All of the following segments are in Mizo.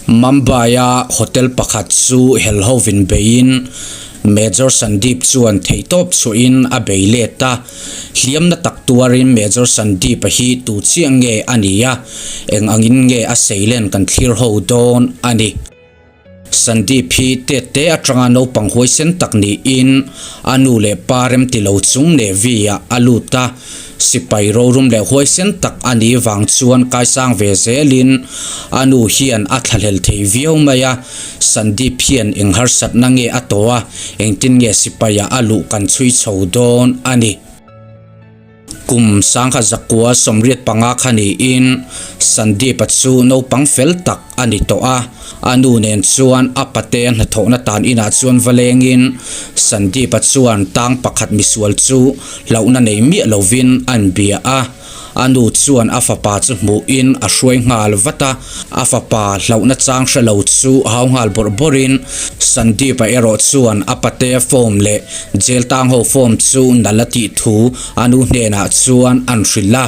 Mumbai-a hotel pakhat chu helhovin beiin Major Sandeep chuan theihtawp chhuahin a bei let a. Hliamna tak tuarin Major Sandeep-a hi tu chiah nge a ni a, eng angin nge a seilen kan thlir ho dawn a ni. Sandeep hi tet te atanga naupang huaisen tak niin a nu leh pa remti lo chung Navy-ah a lut a. Sipai rorum leh huaisen tak a nih vang chuan kaisang ve zelin a nu hian a thlahlel thei viau mai a. Sandeep hian eng harsatna nge a tawh a, engtin nge sipaiah a luh kan chhui chho dawn a ni. Kum sangkhat zakua 85 kha niin Sandeep-a chu naupang fel tak a ni tawh a. A nu nen chuan a pate a hnathawhna tan inah chuan va lengin Sandeep-a chuan tang pakhat misual chu hlauhna nei miah lovin an bia a. A nu chuan a fapa chu hmuhin a hruai nghal vat a, a fapa hlauhna chang hre lo chu hau nghal bawrh bawrhin Sandeep-a erawh chuan a patea form leh jail tang ho form chu nal a tih thu a nu hnenah chuan an hrilh a.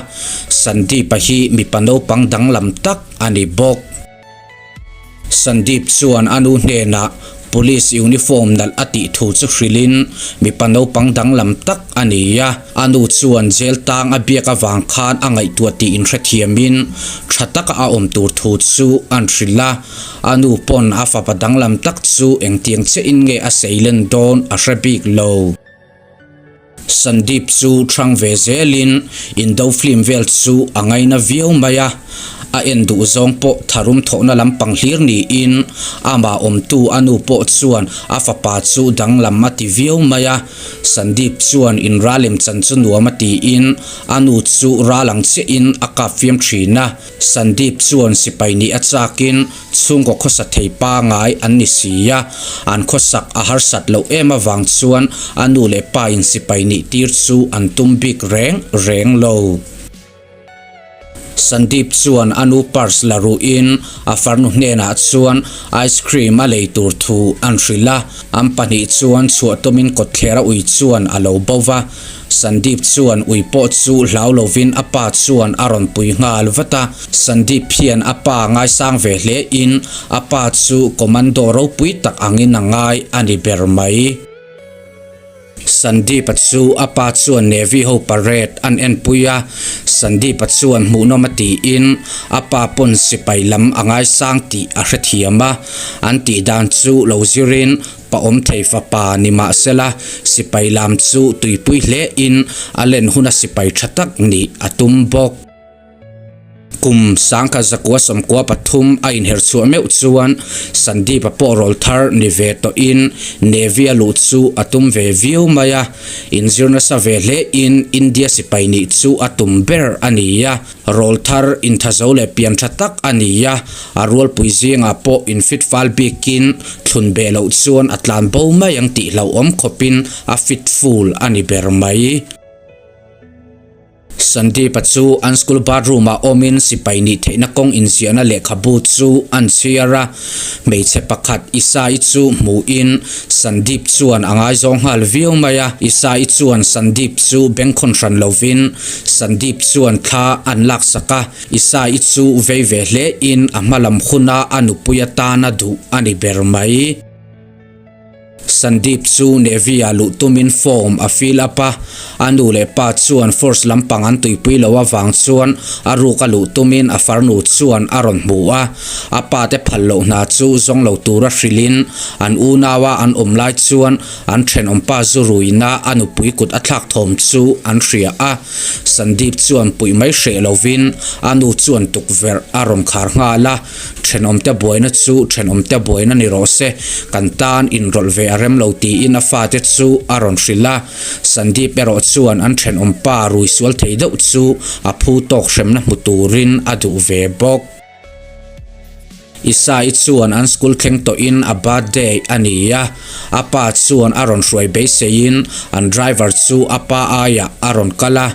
Sandeep-a hi mipa naupang danglam tak a ni bawk. Sandeep chuan a nu hnenah Police uniform nalh a tih thu chu hrilhin mipa naupang danglam tak a ni a. A nu chuan jail tang a biak avang khan a ngaihtuah tih inhrethiamin tha taka a awm tur thu chu an hrilh a. A nu pawn a fapa danglam tak chu engtiang chiahin nge a seilen dawn a hre bik lo. Sandeep chu hrang ve zelin Indo film vel chu a ngaina viau mai a, a en duh zawng pawh tharum thawhna lampang hlir niin amah awmtu a nu pawh chuan a fapa chu danglam a ti viau mai a. Sandeep chuan inralem chan chu nuam a tiin a nu chu ral ang chiahin a kap fiam thin a. Sandeep chuan sipai nih a chakin Chhungkaw khawsa thei pangai an ni si a, an khawsak a harsat loh em avang chuan a nu leh pa in sipai nih tir chu an tum bik reng reng lo. Sandeep chuan a nu purse la ruhin a farnu hnenah chuan ice cream a lei tur thu an hrilh a, an pahnih chuan chhuah tumin kawtthlera ui chuan a lo bo va. Sandeep chuan ui pawh chu hlau lovin a pa chuan a rawn pui nghal vat a. Sandeep hian a pa ngaisang ve hle in a pa chu commando ropui tak angin a ngai a ni ber mai. Sandeep-a chu a pa chuan Navy ho parade an enpui a, Sandeep-a chuan hmuhnawm a tiin a pa pawn sipai lam a ngaisang tih a hrethiam a, an tih dan chu lo zirin Pa awm thei fapa ni mahsela sipai lam chu tuipui hle in a len huna sipai tha tak nih a tum bawk. Kum 1993 a inher chhuah meuh chuan Sandeep-a pawh rawl thar ni ve tawhin Navy a luh chu a tum ve viau mai a, inzir nasa ve hle in India sipai nih chu a tum ber a ni a. Rawl thar inthazo leh pian tha tak a ni a, a rualpui zingah pawh infit fal bikin thlun beh loh chuan a tlan bo mai ang tih hlauhawm khawpin a fit full a ni ber mai. Sandeep-a chu an school bathroom-ah awmin sipai nih theihna kawng inziahna lehkhabu chu an chhiar a, hmeichhe pakhat Isai chu hmuhin Sandeep chuan a ngaizawng nghal viau mai a, Isai chuan Sandeep chu bengkhawn hran lovin Sandeep chuan thla an laksak a, Isai chu vei ve hle in a hma lam huna a nupui atana duh a ni ber mai. Sandeep chu Navy ah luh tumin form a fill up a, a nu leh pa chuan force lampang an tuipui lo avang chuan a ruk a luh tumin a farnu chuan a rawn hmu a, a pa te phal loh hna chu zawng lo tura hrilhin an unaua an awm lai chuan An thenawmpa zu ruina a nupui kut a thlak thawm chu an hria a, Sandeep chuan puih mai hreh lovin a nu chuan tukverh a rawn khar nghal a, Thenawmte buaina chu thenawmte buaina ni rawh se, kan tan inrawlh ve a rem lo tiin a fate chu a rawn hrilh a, Sandeep erawh chuan an thenawmpa rui sual thei deuh chu a phu tawk hremna hmu turin a duh ve bawk. Isai chuan an school thleng tawhin a birthday a ni a, a pa chuan a rawn hruai beiseiin an driver chu a pa aiah a rawn kal a,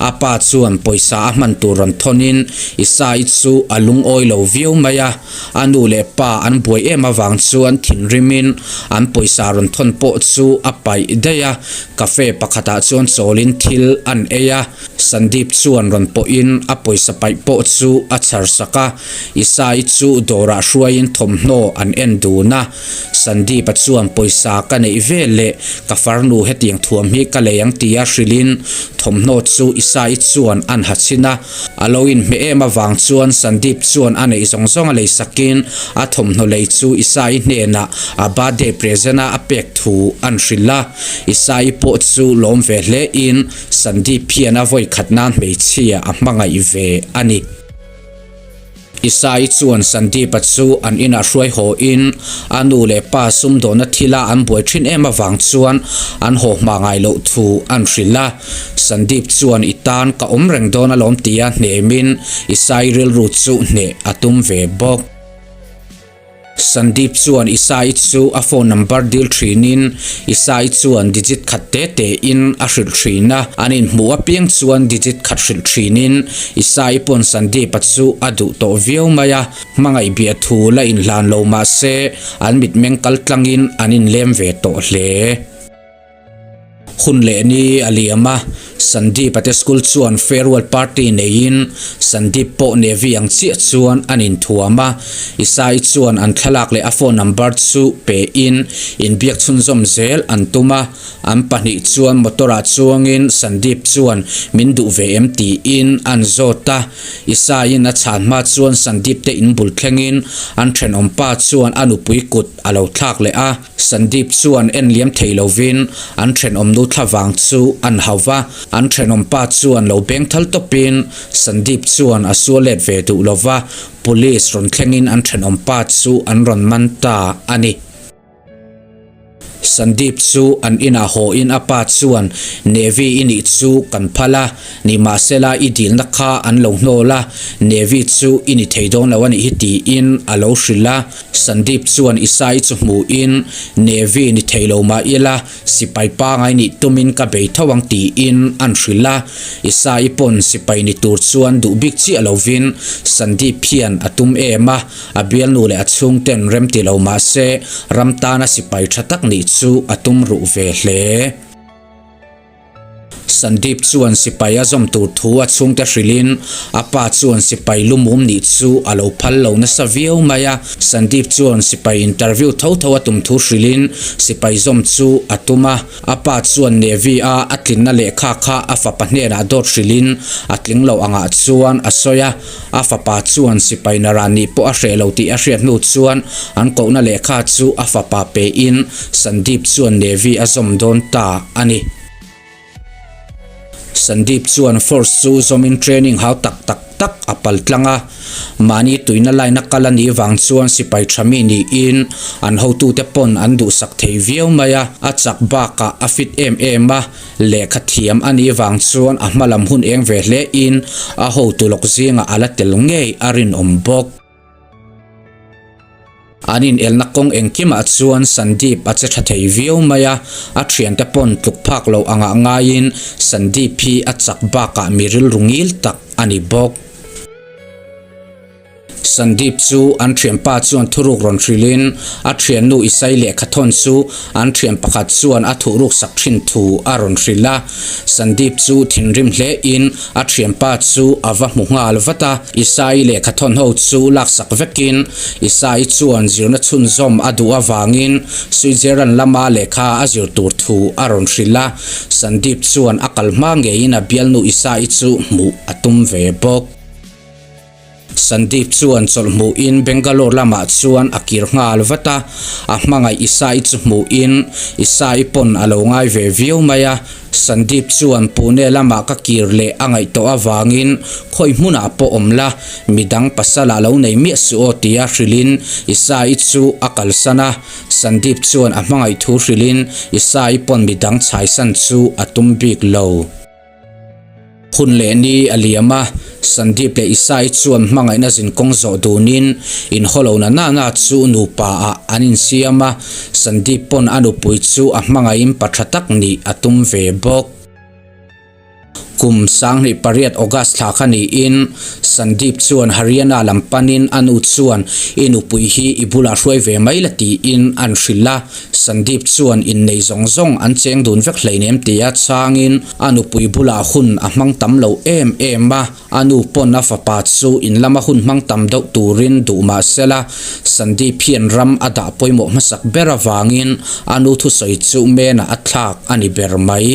a pa chuan pawisa a hman tur rawn thawnin Isai chu a lungawi lo viau mai a, a nu leh pa an buai em avang chuan thinrimin an pawisa rawn thawn pawh chu a paih daih a, cafe pakhatah chuan chawlin thil an ei a. Sandeep chuan rawn pawhin a pawisa paih pawh chu a chhar sak a, Isai chu dawrah. dawrah hruaiin thawmhnaw an en dun a. Sandeep-a chuan pawisa ka neih vel leh ka farnu hetiang thuam hi ka lei ang tia hrilhin thawmhnaw chu Isai chuan an ha chhin a. A lo inhmeh em avang chuan Sandeep chuan a neih zawng zawng a lei sakin a thawmhnaw lei chu Isai hnenah a birthday present-a a pek thu an hrilh a. Isai pawh chu lawm ve hle in Sandeep hian a vawi khat nan hmeichhia a hmangaih ve a ni. Isai chuan Sandeep-a chu an inah hruai haw in a nu leh pa sumdawhna thila an buai thin em avang chuan an haw hma ngai loh thu an hrilh a. Sandeep chuan i tan ka awm reng dawn alawm tia hnemin Isai rilru chu hneh a tum ve bawk. Sandeep chuan Isai chu a phone number dil thinin Isai chuan digit khat te te in a hrilh thin a, an inhmuh apiang chuan digit khat hrilh thinin Isai pawn Sandeep-a chu a duh tawh viau mai a, hmangaih biah thu la inhlan lo mah se an mitmeng kal tlangin an inlem ve tawh hle. Hun leh ni a liam a, Sandeep-a te school chuan farewell party neiin Sandeep pawh Nevi ang chiah chuan an inthuam a, Isai chuan an thlalak leh a phone number chu pein inbiak chhunzawm zel an tum a, an pahnih chuan motor ah chuangin Sandeep chuan min duh ve em tiin an zawt a, Isaiin a chhan hma chuan Sandeep te inbul thlengin an thenawmpa chuan a nupui kut a lo thlak leh a. Sandeep chuan en liam thei lovin an thenawm nu thlavang chu an hau va, an thenawm pa chuan lo beng thal tawpin Sandeep chuan a sual let ve duh lo va, police rawn thlengin an thenawm pa chu an rawn man ta a ni. Sandeep chu an inah hawin a pa chuan Navy i nih chu kan phal a, nimahsela i dilna kha an lo hnawl a, Navy chu i ni thei dawn lo a nih hi tiin a lo hrilh a. Sandeep chuan Isai chu hmuhin, Navy ni thei lo mah ila, sipai pangai nih tumin ka bei tho ang tiin an hrilh a. Isai pawn sipai ni tur chuan duh bik chiah lovin Sandeep hian a tum em a, a bialnu leh a chhungten rem ti lo mah se ram tana sipai tha tak nih chu a tum ruh ve hle. Sandeep chuan sipai a zawm tur thu a chhungte hrilhin a pa chuan sipai lumum nih chu a lo phal lo nasa viau mai a. Sandeep chuan sipai interview tho tho a tum thu hrilhin sipai zawm chu a tum a. A pa chuan Navy a a tlinna lehkha kha a fapa hnenah dawt hrilhin a tling lo angah chuan a sawi a. A fapa chuan sipai naran nih pawh a hreh lo tih a hriat hnu chuan an kohna lehkha chu a fapa pein Sandeep chuan Navy a zawm dawn ta a ni. Sandeep chuan force chu zawmin training hau tak tak tak a pal tlang a, mahni tuina line a kal a nih vang chuan sipai tha mi niin an hotute pawn an duhsak thei viau mai a, a chak bakah a fit em em a, Lehkha thiam a nih vang chuan a hma lam hun eng ve hle in a hotu lawk zingah a la tel ngei a rinawm bawk. An inelna kawng engkimah chuan Sandeep a che tha thei viau mai a, a thiante pawn tluk phak loh angah ngaiin Sandeep hi a chak bakah mi rilru ngil tak a ni bawk. Sandeep chu an thianpa chuan thuruk rawn hrilhin a thiannu Isai lehkhathawn chu an thian pakhat chuan a thuhruk sak thin thu a rawn hrilh a. Sandeep chu thinrim hlein a thianpa chu a va hmu nghal vat a. Isai lehkhathawn ho chu laksak vekin Isai chuan zirna chhunzawm a duh avangin Switzerland lama lehkha a zir tur thu a rawn hrilh a. Sandeep chuan a kal hma ngeiin a bialnu Isai chu hmuh a tum ve bawk. Sandeep chuan chawlh hmuhin Bangalore lamah chuan a kir nghal vat a, a hmangaih Isai chu hmuhin Isai pawn a lo ngai ve viau mai a. Sandeep chuan Pune lamah ka kir leh a ngaih tawh avangin khawi hmunah pawh awm la, midang pasal ah lo nei miah suh aw tia hrilhin Isai chu a kalsan a. Sandeep chuan a hmangaih thu hrilhin Isai pawn midang chhaisan chu a tum bik lo. Hun leh ni a liam a, Sandeep leh Isai chuan hmangaihna zinkawng zawh dunin inhawlona nana chu nupa ah an insiam a, Sandeep pawn a nupui chu a hmangaihin pa tha tak nih a tum ve bawk. Kum 2008 August thla kha niin Sandeep chuan Haryana lam panin a nu chuan i nupui hi i bulah hruai ve mai la tiin an hrilh a. Sandeep chuan innei zawng zawng an cheng dun vek hleinem tia chhangin a nupui bulah hun a hmang tam lo em em a. A nu pawn a fapa chu in lama hun hmang tam deuh turin duh mah sela, Sandeep hian ram a dah pawimawh hmasak ber avangin a nu thusawi chu menah a thlak a ni ber mai.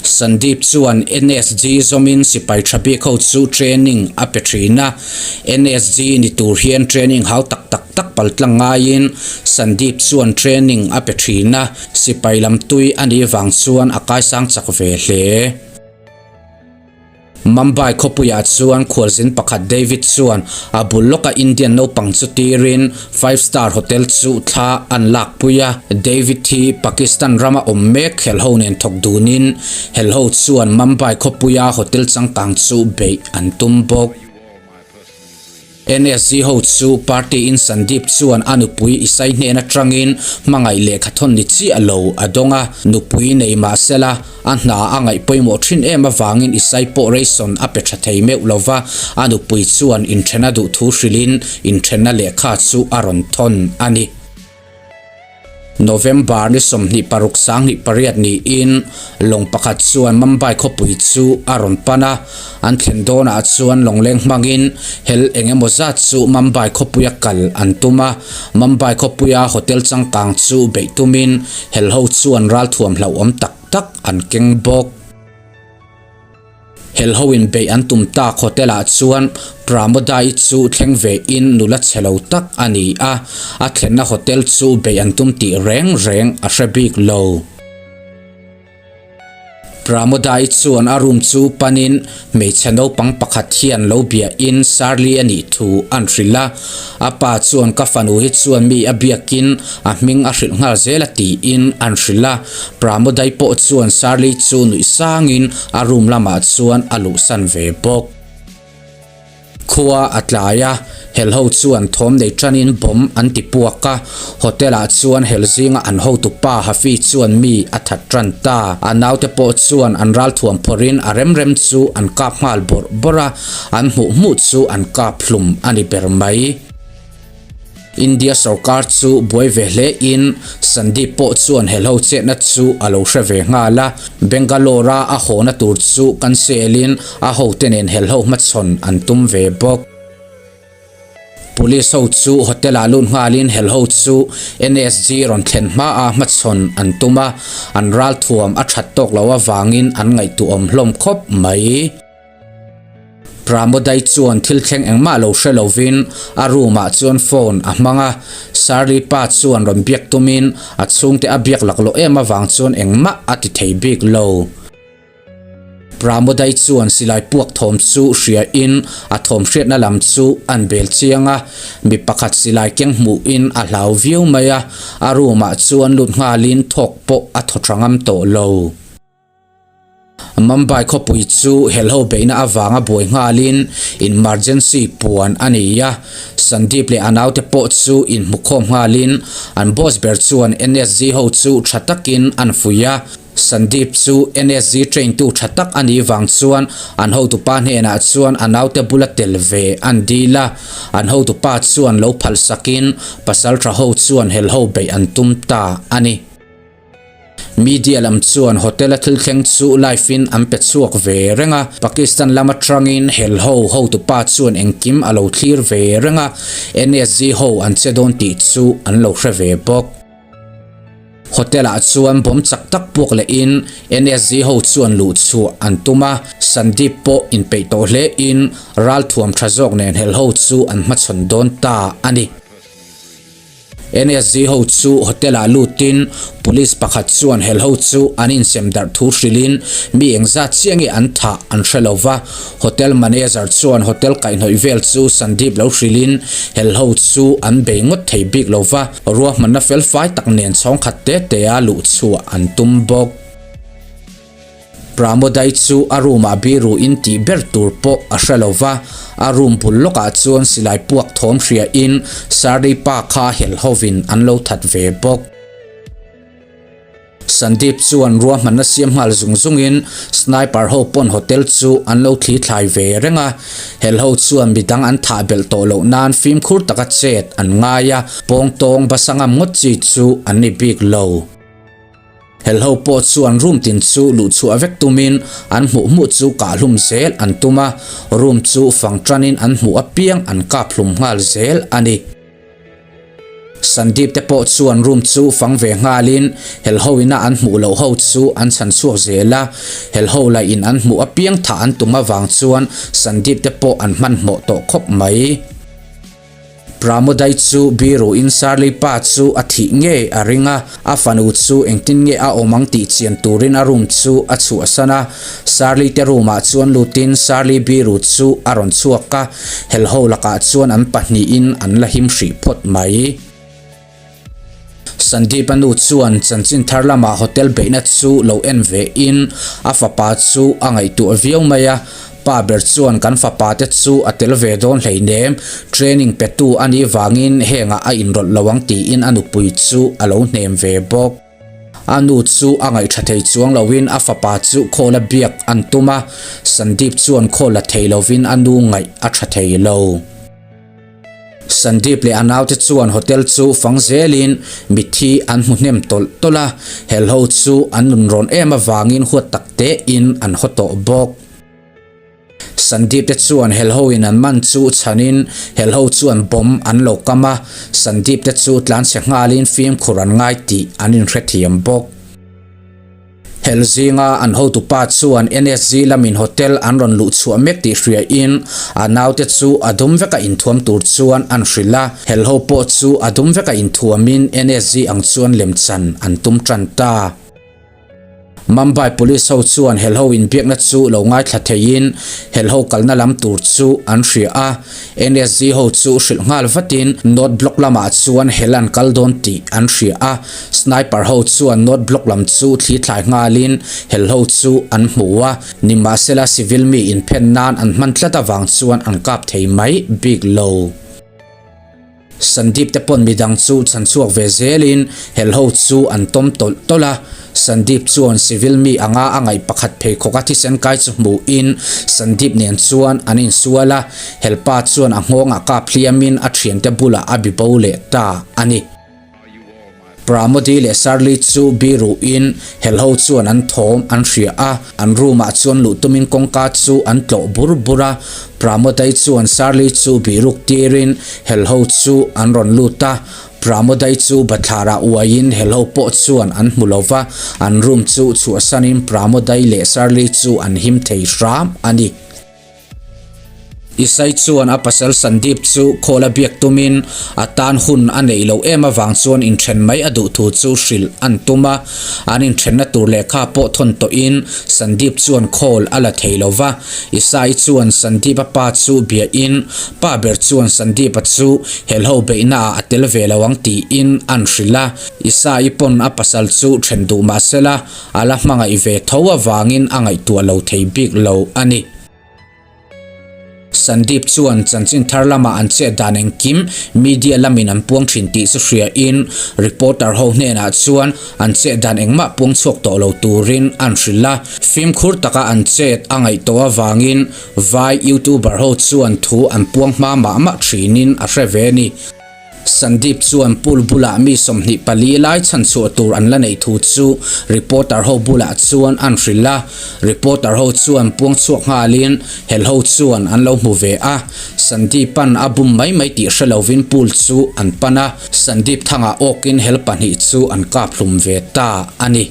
Sandeep chuan NSG zawmin sipai tha bik ho chu training a pe thin a, NSG ni tur hian training hau tak tak tak paltlang ngaiin Sandeep chuan training a pe thin a, sipai lam tui a nih vang chuan a kaisang chak ve hle. Mumbai khawpuiah chuan khualzin pakhat David chuan a bul lawka Indian naupang chu tirin Five Star Hotel chu thla an lakpui a. David hi Pakistan rama awm mek helho nen thawk dunin helho chuan Mumbai khawpuia hotel changkang chu beih an tum bawk. NSG ho chu party in Sandeep chuan a nupui Isai hnen atangin hmangaih lehkha thawn ni chiah lo a dawng a, nupui nei mah sela a hna a ngaih pawimawh thin em avangin Isai pawh ration a pe tha thei meuh lo va, a nupui chuan inthen a duh thu hrilhin inthenna lehkha chu a rawn thawn a ni. November ni 26 28 niin lawng pakhat chuan Mumbai khawpui chu a rawn pan a, an thlen dawnah chuan lawngleng hmangin hel eng emaw zat chu Mumbai khawpuia kal an tum a, Mumbai khawpuia hotel changkang chu beih tumin hel ho chuan ralthuam hlauhawm tak tak an keng bawk. Helho-in beih an tum tak hotel-ah chuan Pramodai chu thleng vein nula chhe lo tak a ni a, a thlenna hotel chu beih an tum tih reng reng a hre bik lo. Pramodai chuan a room chu panin hmeichhe naupang pakhat hian lo biahin Shirley a nih thu an hrilh a, a pa chuan ka fanu hi chuan mi a biakin a hming a hrilh nghal zel a tiin an hrilh a. Pramodai pawh chuan Shirley chu nuih sangin a room lamah chuan a luhsan ve bawk. Khua a tlai a, helho chuan thawm nei tanin bomb an ti puak a, hotel ah chuan hel zinga an hotu pa Hafi chuan mi a that tan ta. A naute pawh chuan an ralthuam phawrhin a rem rem chu an kap nghal bawrh bawrh a, an hmuh hmuh chu an kap hlum a ni ber mai. India sorkar chu buai ve hle in Sandeep pawh chuan helho chetna chu a lo hre ve nghal a, Bangalore a a hawna tur chu cancel in a hote nen helho hmachhawn an tum ve bawk. Police ho chu hotel ah lut nghal in helho chu NSG rawn thlen hma a hmachhawn an tum a, an ralthuam a that tawk loh avangin an ngaihtuahawm hlawm khawp mai. Pramodai chuan thil thleng engmah lo hre lovin a room ah chuan phone a hmang a, Shirley pa chuan rawn biak tumin a chhungte a biak laklawh em avang chuan engmah a ti thei bik lo. Pramodai chuan silai puak thawm chu hria in a thawm hriatna lam chu an bel chiang a, mi pakhat silai keng hmuh in a hlau viau mai a, a room ah chuan lut nghalin thawk pawh a thaw tha ngam tawh lo. Mumbai khawpui chu helho beihna avanga buai nghalin emergency puan a ni a, Sandeep leh a naute pawh chu inhmukhawm nghalin an boss ber chuan NSG ho chu tha takin an fuih a, Sandeep chu NSG train tu tha tak a nih vang chuan an hotupa hnenah chuan a naute bula tel ve an dil a, an hotupa chuan lo phalsakin pasal tha ho chuan helho beih an tum ta a ni. Media lam chuan hotel a thil thleng chu live in an pe chhuak ve reng a, Pakistan lam atangin hel ho hotupa chuan engkim a lo thlir ve reng a, NSG ho an che dawn tih chu an lo hre ve bawk. Hotel ah chuan bomb chak tak puak leh in NSG ho chuan luh chhuah an tum a, Sandeep pawh inpeih tawh hle in ralthuam tha zawk nen hel ho chu an hmachhawn dawn ta a ni. NSG ho chu hotel ah lutin police pakhat chuan hel ho chu an insem darh thu hrilhin mi engzat chiah nge an thah an hre lo va, hotel manager chuan hotel kaihhnawih vel chu Sandeep lo hrilhin hel ho chu an bei ngawt thei bik lo va, ruahmanna felfai tak nen chhawngkhat te te a luh chhuah an tum bawk. Pramodai chu a room ah biru in tih ber tur pawh a hre lo va, a room bul lawkah chuan silai puak thawm hria in Sarli pa kha hel hovin an lo that ve bawk. Sandeep chuan ruahmanna siam nghal zung zungin sniper ho pawn hotel chu an lo thli thlai ve reng a. Hel ho chuan midang an thah belh tawh loh nan fimkhur taka chet an ngai a, pawngtawng basa ngam ngawt chi chu an ni bik lo. Hel ho pawh chuan room tin chu luh chhuah vek tumin an hmuh hmuh chu kah hlum zel an tum a, room chu fang tanin an hmuh apiang an kap hlum nghal zel a ni. Sandeep te pawh chuan room chu fang ve nghalin hel ho ina an hmuh loh ho chu an chhan chhuak zel a, hel ho lah in an hmuh apiang thah an tum avang chuan Sandeep te pawh an hmanhmawh tawh khawp mai. Pramodai chu biru in Sarli pa chu a thih ngei a ring a, a fanu chu engtin nge a awm ang tih chian turin a room chu a chhuahsan a. Sarli te room ah chuan lutin Sarli biru chu a rawn chhuak a, helho lakah chuan an pahnihin an la him hrih phawt mai. Sandeep-a nu chuan chanchin thar lamah hotel beihna chu lo en ve in a fapa chu a ngaihtuah viau mai a, pa ber chuan kan fapa te chu a tel ve dawn hleinem, training petu a nih vangin hengah a inrawlh lo ang tiin a nupui chu a lo hnem ve bawk. A nu chu a ngaihṭha thei chuang loin a fapa chu khawl a biak an tum a, Sandeep chuan khawl la thei lovin a nu ngaih a ṭha thei lo. Sandeep leh a naute chuan hotel chu fang zelin mitthi an hmu hnem tawlh tawlh a, helho chu an nunrawn em avangin huat tak tein an haw tawh bawk. Sandeep te chuan helho in an man chu chhanin helho chuan bomb an lo kam a, Sandeep te chu tlanchhe nghalin fimkhur an ngai tih an inhrethiam bawk. Hel zinga an hotupa chuan NSG lamin hotel an rawn luh chhuah mek tih hriain a naute chu a dum veka inthuam tur chuan an hrilh a, hel ho pawh chu a dum veka inthuamin NSG ang chuan lemchan an tum tan ta. Mumbai Police ho chuan hel ho inbiakna chu lo ngaithla theiin hel ho kalna lam tur chu an hria a, NSG ho chu hrilh nghal vatin North Block lamah chuan hel an kal dawn tih an hria a, Sniper ho chuan North Block lam chu thli thlai nghalin hel ho chu an hmu a, nimahsela civil mi inphen nan an hman tlat avang chuan an kap thei mai bik lo. Sandeep te pawn midang chu chhan chhuak ve zelin hel ho chu an tawm tawlh tawlh a, Sandeep chuan civil mi anga a ngaih pakhat pheikhawk a thisen kai chu hmuhin Sandeep nen chuan an insual a, helpa chuan a nghawngah kap hliamin a thiante bulah a bibo leh ta a ni. Pramodi leh Sarli chu biruhin helho chuan an thawm an hria a, an room ah chuan luh tumin kawngka chu an tlawh bur bur a. Pramodai chuan Sarli chu biruk tirin helho chu an rawn lut a, Pramodai chu bathlarah uaiin helho pawh chuan an hmu lo va, an room chu chhuahsanin Pramodai leh Sarli chu an him thei hram a ni. Isai chuan a pasal Sandeep chu khawl a biak tumin a tan hun a neih loh em avang chuan inthen mai a duh thu chu hrilh an tum a. An inthenna tur lehkha pawh thawn tawhin Sandeep chuan khawl a la thei lo va. Isai chuan Sandeep-a pa chu biahin pa ber chuan Sandeep-a chu helho beihnaah a tel ve lo ang tiin an hrilh a. Isai pawn a pasal chu then duh mah sela a la hmangaih ve tho avangin a ngaihtuah lo thei bik lo a ni. Sandeep chuan chanchin thar lamah an chet dan engkim media lamin an puang thin tih chu hriain reporter ho hnenah chuan an chet dan engmah puang chhuak tawh lo turin an hrilh a, fimkhur taka an chet a ngaih tawh avangin vai youtuber ho chuan thu an puang hma mah mah thinin a hre ve a ni. Sandeep chuan pool bulah mi 24 lai chhanchhuah tur an la neih thu chu reporter ho bulah chuan an hrilh a, reporter ho chuan puang chhuak nghalin hel ho chuan an lo hmu ve a, Sandeep an a bum mai mai tih hre lovin pool chu an pan a, Sandeep thangah awkin hel pahnih chu an kap hlum ve ta a ni.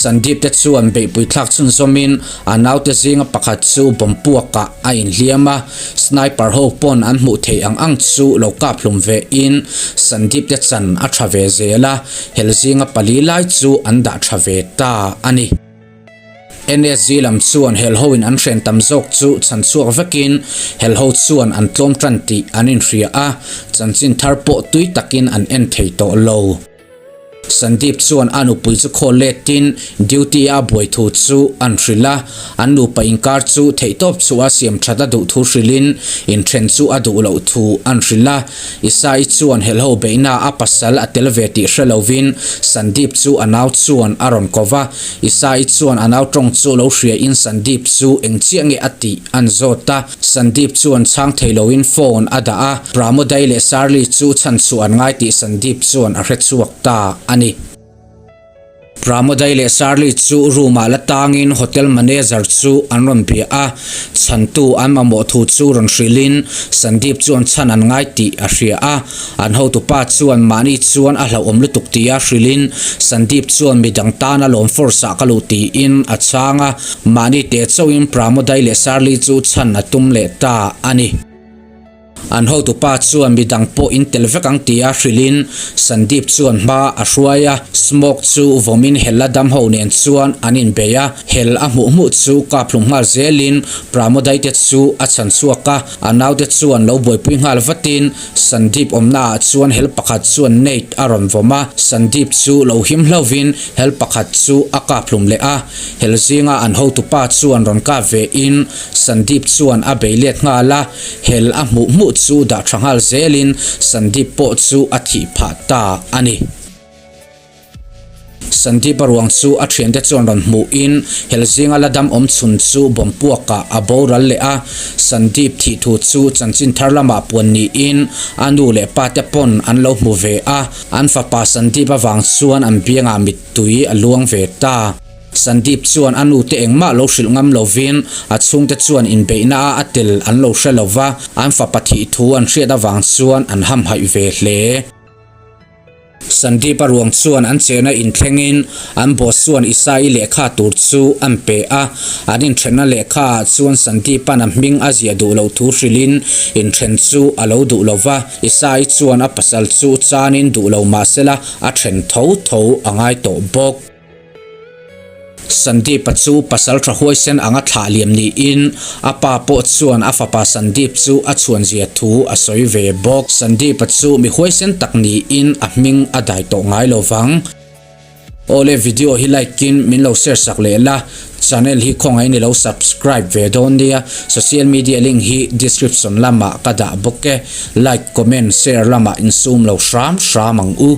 Sandeep te chuan beihpui thlak chhunzawmin a naute zinga pakhat chu bomb puakah a inhliam a, sniper ho pawn an hmuh theih ang ang chu lo kap hlum ve in Sandeep te chan a tha ve zel a, hel zinga pali lai chu an dah tha ve ta a ni. NSG lam chuan hel ho in an hren tam zawk chu chhan chhuak vekin hel ho chuan an tlawm tan tih an inhria a, chanchin thar pawh tui takin an en thei tawh lo. Sandeep chuan a nupui chu call letin duty a buai thu chu an hrilh a, an nupa inkar chu theihtawp chu a siam that a duh thu hrilhin inthen chu a duh loh thu an hrilh a. Isai chuan helho beihna a pasal a tel ve tih hre lovin Sandeep chu a nau chuan a rawn ko va. Isai chuan a nau tawng chu lo hriain Sandeep chu eng chiah nge a tih an zawt a. Sandeep chuan chhang thei loin phone a dah a, Pramodai leh Sarli chu chhan chhuah an ngai tih Sandeep chuan a hre chhuak ta a ni. Pramodai leh Sarli chu room ah la tangin hotel manager chu an rawn bia a, chhantu an mamawh thu chu rawn hrilhin Sandeep chuan chhan an ngai tih a hria a. An hotupa chuan mahni chuan a hlauhawm lutuk tia hrilhin Sandeep chuan midang tan a lawm force ah ka luh tiin a chhang a, mahni teh chauhin Pramodai leh Sarli chu chhan a tum leh ta a ni. An hotupa chuan midang pawh in tel vek ang tia hrilhin Sandeep chuan hma a hruai a, Smoke chu vawmin Hella dam ho nen chuan an inbei a, Hel a hmuh hmuh chu kap hlum nghal zelin Pramodai te chu a chhan chhuak a, a naute chuan lo buaipui nghal vatin Sandeep awmna ah chuan hel pakhat chuan nate a rawn vawm a, Sandeep chu lo him hlauhin hel pakhat chu a kap hlum leh a, hel zinga an hotupa chuan rawn kap ve in Sandeep chuan a bei let nghal a, hel a hmuh hmuh chu dah tha nghal zelin Sandeep pawh chu a thih phah ta a ni. Sandeep a ruang chu a thiante chuan rawn hmuhin hel zinga la dam awm chhun chu bawm puakah a boral leh a, Sandeep thih thu chu chanchin thar lamah puan niin a nu leh pa te pawn an lo hmu ve a, an fapa Sandeep avang chuan an biangah mittui a luang ve ta. Sandeep chuan a nute engmah lo hrilh ngam lovin a chhungte chuan inbeihna a a tel an lo hre lova, an fapa thih thu an hriat avang chuan an hamhaih ve hle. Sandeep a ruang chuan an chehna inthlengin an boss chuan Isai lehkha tur chu an pe a, an inthenna lehkha ah chuan Sandeep-a'n a hming a ziah duh loh thu hrilhin inthen chu a lo duh lova, Isai chuan a pasal chu chanin duh lo mahsela a then tho tho a ngai tawh bawk. Sandeep-a chu pasal tha huaisen anga thlah liam niin a pa pawh chuan a fapa Sandeep chu a chhuan zia thu a sawi ve bawk. Sandeep-a chu mi huaisen tak niin a hming a dai tawh ngai lo vang. Awle video hi like in min lo share sak leh la, channel hi khawngaih in i lo subscribe ve dawn nia, social media link hi description lamah ka dah bawk e, like comment share lamah insum lo hram hram ang u.